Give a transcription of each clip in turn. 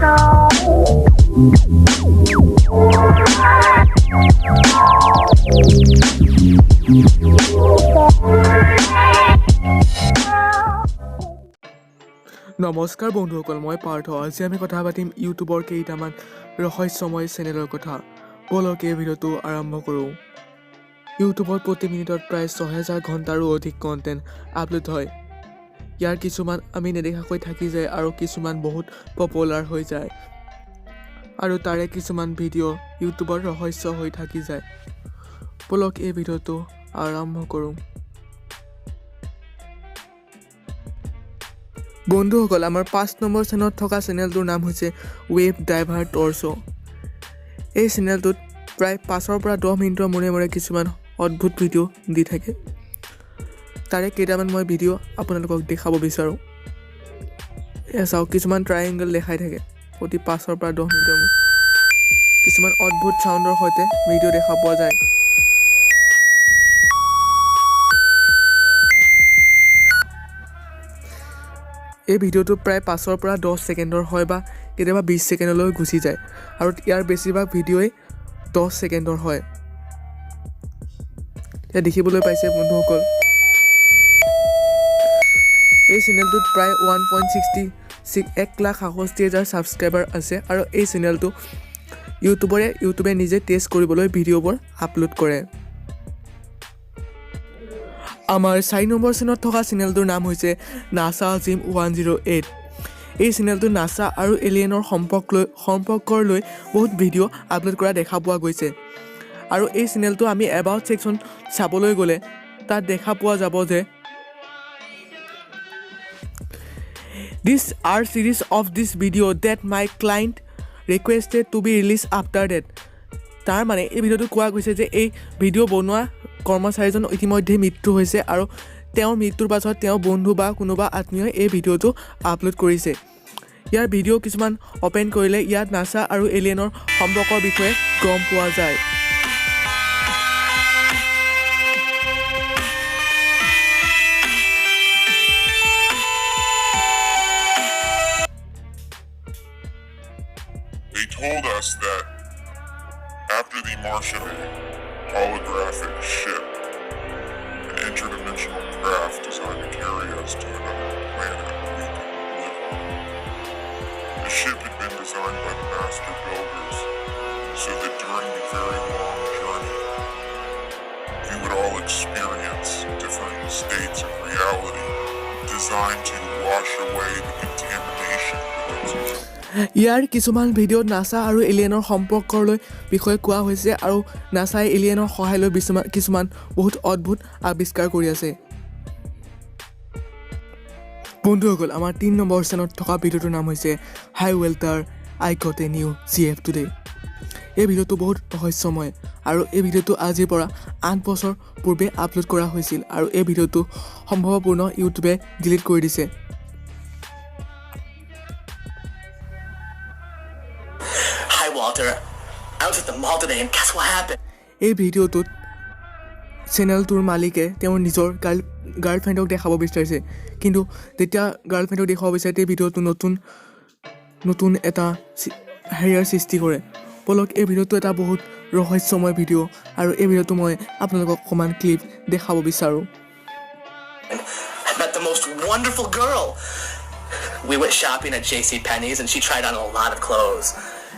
নমস্কাৰ বন্ধুসকল, মই পাৰ্থ। আজি আমি কথা পাতিম ইউটিউবৰ কেইটামান ৰহস্যময় চেনেলৰ কথা। ব'লক এই ভিডিঅ'টো আৰম্ভ কৰোঁ। ইউটিউবত প্ৰতি মিনিটত প্ৰায় 6000 ঘণ্টাৰো অধিক কণ্টেণ্ট আপলোড হয়। ইয়াৰ কিছুমান আমি নেদেখাকৈ থাকি যায় আৰু কিছুমান বহুত পপুলাৰ হৈ যায় আৰু তাৰে কিছুমান ভিডিঅ' ইউটিউবত ৰহস্য হৈ থাকি যায়। ব'লক এই ভিডিঅ'টো আৰম্ভ কৰোঁ। বন্ধুসকল, আমাৰ 5 নম্বৰ স্থানত থকা চেনেলটোৰ নাম হৈছে ৱেব ড্ৰাইভাৰ টৰ্চ। এই চেনেলটোত প্ৰায় 5ৰ পৰা 10 মিনিটৰ মূৰে মূৰে কিছুমান অদ্ভুত ভিডিঅ' দি থাকে। তাৰে কেইটামান মই ভিডিঅ' আপোনালোকক দেখাব বিচাৰোঁ। এয়া চাওক, কিছুমান ট্ৰাইএংগল দেখাই থাকে প্ৰতি 5ৰ পৰা 10 মিনিটৰ মূৰত। কিছুমান অদ্ভুত চাউণ্ডৰ সৈতে ভিডিঅ' দেখা পোৱা যায়। এই ভিডিঅ'টো প্ৰায় 5ৰ পৰা 10 ছেকেণ্ডৰ হয় বা কেতিয়াবা 20 ছেকেণ্ডলৈ গুচি যায় আৰু ইয়াৰ বেছিভাগ ভিডিঅ'ই 10 ছেকেণ্ডৰ হয়। এতিয়া দেখিবলৈ পাইছে বন্ধুসকল, এই চেনেলটোত প্ৰায় one point sixty six 1,67,000 subscriber আছে আৰু এই চেনেলটো ইউটিউবে নিজে টেষ্ট কৰিবলৈ ভিডিঅ'বোৰ আপলোড কৰে। আমাৰ 4 নম্বৰ স্থানত থকা চেনেলটোৰ নাম হৈছে নাছা জিম 108। এই চেনেলটো নাছা আৰু এলিয়েনৰ সম্পৰ্কৰ লৈ বহুত ভিডিঅ' আপলোড কৰা দেখা পোৱা গৈছে আৰু এই চেনেলটো আমি এবাউট ছেকশ্যন চাবলৈ গ'লে তাত দেখা পোৱা যাব যে These are series of this video that my client requested to be released after that. তাৰ মানে এই ভিডিঅ'টো কোৱা গৈছে যে এই ভিডিঅ' বনোৱা কৰ্মচাৰীজন ইতিমধ্যে মৃত্যু হৈছে আৰু তেওঁৰ মৃত্যুৰ পাছত তেওঁৰ বন্ধু বা কোনোবা আত্মীয়ই এই ভিডিঅ'টো আপলোড কৰিছে। ইয়াৰ ভিডিঅ' কিছুমান অ'পেন কৰিলে ইয়াত নাছা আৰু এলিয়েনৰ সম্পৰ্কৰ বিষয়ে গম পোৱা যায়। They told us that after the Martian holographic ship, an interdimensional craft designed to carry us to another planet we could live on. The ship had been designed by the master builders so that during the very long journey, we would all experience different states of reality designed to wash away the contamination that was ইয়াৰ কিছুমান ভিডিঅ'ত নাছা আৰু এলিয়েনৰ সম্পৰ্কলৈ বিষয়ে কোৱা হৈছে আৰু নাছাই এলিয়েনৰ সহায় লৈ কিছুমান বহুত অদ্ভুত আৱিষ্কাৰ কৰি আছে। বন্ধুসকল, আমাৰ 3 নম্বৰ স্থানত থকা ভিডিঅ'টোৰ নাম হৈছে Hi Walter, I got a new GF today. এই ভিডিঅ'টো বহুত ৰহস্যময় আৰু এই ভিডিঅ'টো আজিৰ পৰা 8 বছৰ পূৰ্বে আপলোড কৰা হৈছিল আৰু এই ভিডিঅ'টো সম্ভৱপূৰ্ণ ইউটিউবে ডিলিট কৰি দিছে। Hi, Walter. I was at the mall today, and guess what happened? এই ভিডিঅ'টোত চেনেলটোৰ মালিকে তেওঁৰ নিজৰ গাৰ্লফ্ৰেণ্ডক দেখাব বিচাৰিছে, কিন্তু যেতিয়া গাৰ্লফ্ৰেণ্ডক দেখুৱাব বিচাৰে সেই ভিডিঅ'টো নতুন নতুন এটা হেৰিয়াৰ সৃষ্টি কৰে। ব'লক এই ভিডিঅ'টো এটা বহুত ৰহস্যময় ভিডিঅ' আৰু এই ভিডিঅ'টো মই আপোনালোকক অকণমান ক্লিপ দেখাব বিচাৰোঁ। I met the most wonderful girl. We went shopping at J.C. Penney's, and she tried on a lot of clothes.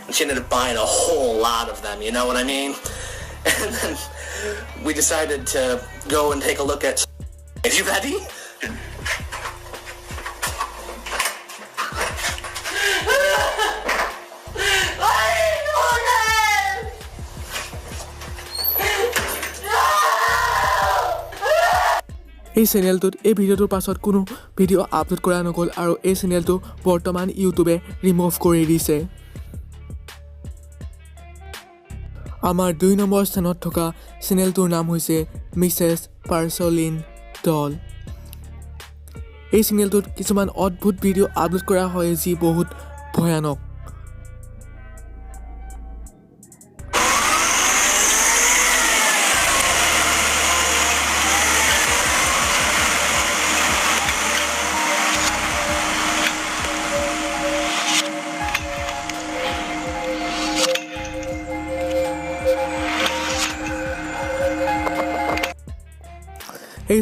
And she ended up buying a whole lot of them, you know what I mean? And then we decided to go and take a look at... Are you ready? এই চেনেলটোত এই ভিডিঅ'টোৰ পাছত কোনো video' upload কৰা নগ'ল আৰু এই চেনেলটো বৰ্তমান ইউটিউবে ৰিমুভ কৰি দিছে। আমাৰ 2 নম্বৰ স্থানত থকা চেনেলটোৰ নাম হৈছে মিছেছ পাৰ্চলিন ডল। এই চেনেলটোত কিছুমান অদ্ভুত ভিডিঅ' আপলোড কৰা হয় যি বহুত ভয়ানক।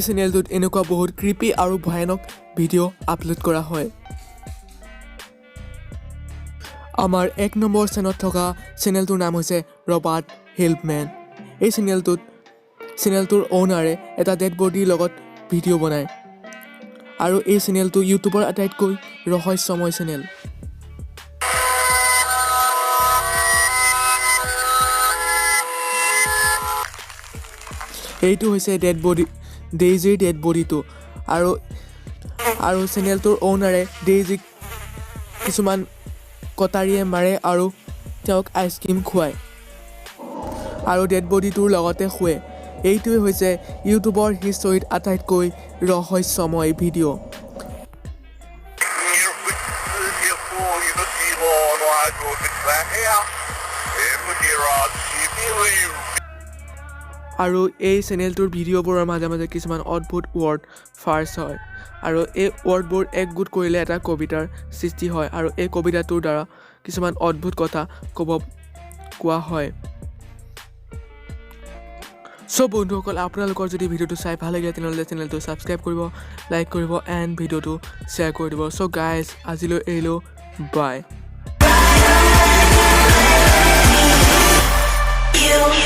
চেনেলটোত এনেকুৱা বহুত ক্ৰিপি আৰু ভয়ানক ভিডিঅ' আপলোড কৰা হয়। আমাৰ 1 নম্বৰ স্থানত থকা চেনেলটোৰ নাম হৈছে ৰবাৰ্ট হেল্পমেন। এই চেনেলটোৰ অ'নাৰে এটা ডেড বডিৰ লগত ভিডিঅ' বনায় আৰু এই চেনেলটো ইউটিউবৰ আটাইতকৈ ৰহস্যময় চেনেল। এইটো হৈছে ডেড বডি, ডেইজিৰ ডেড বডিটো আৰু আৰু চেনেলটোৰ অ'নাৰে ডেইজিক কিছুমান কটাৰীয়ে মাৰে আৰু তেওঁক আইচক্ৰীম খুৱায় আৰু ডেড বডিটোৰ লগতে শুৱে। এইটোৱে হৈছে ইউটিউবৰ হিষ্টৰীত আটাইতকৈ ৰহস্যময় ভিডিঅ'। আৰু এই চেনেলটোৰ ভিডিঅ'বোৰৰ মাজে মাজে কিছুমান অদ্ভুত ৱৰ্ড ফাৰ্ষ্ট হয় আৰু এই ৱৰ্ডবোৰ একগোট কৰিলে এটা কবিতাৰ সৃষ্টি হয় আৰু এই কবিতাটোৰ দ্বাৰা কিছুমান অদ্ভুত কথা কোৱা হয়। চ' বন্ধুসকল, আপোনালোকৰ যদি ভিডিঅ'টো চাই ভাল লাগিলে, তেনেহ'লে চেনেলটো ছাবস্ক্ৰাইব কৰিব, লাইক কৰিব এণ্ড ভিডিঅ'টো শ্বেয়াৰ কৰি দিব। চ' গাইজ, আজিলৈ এৰিলোঁ, বাই। You.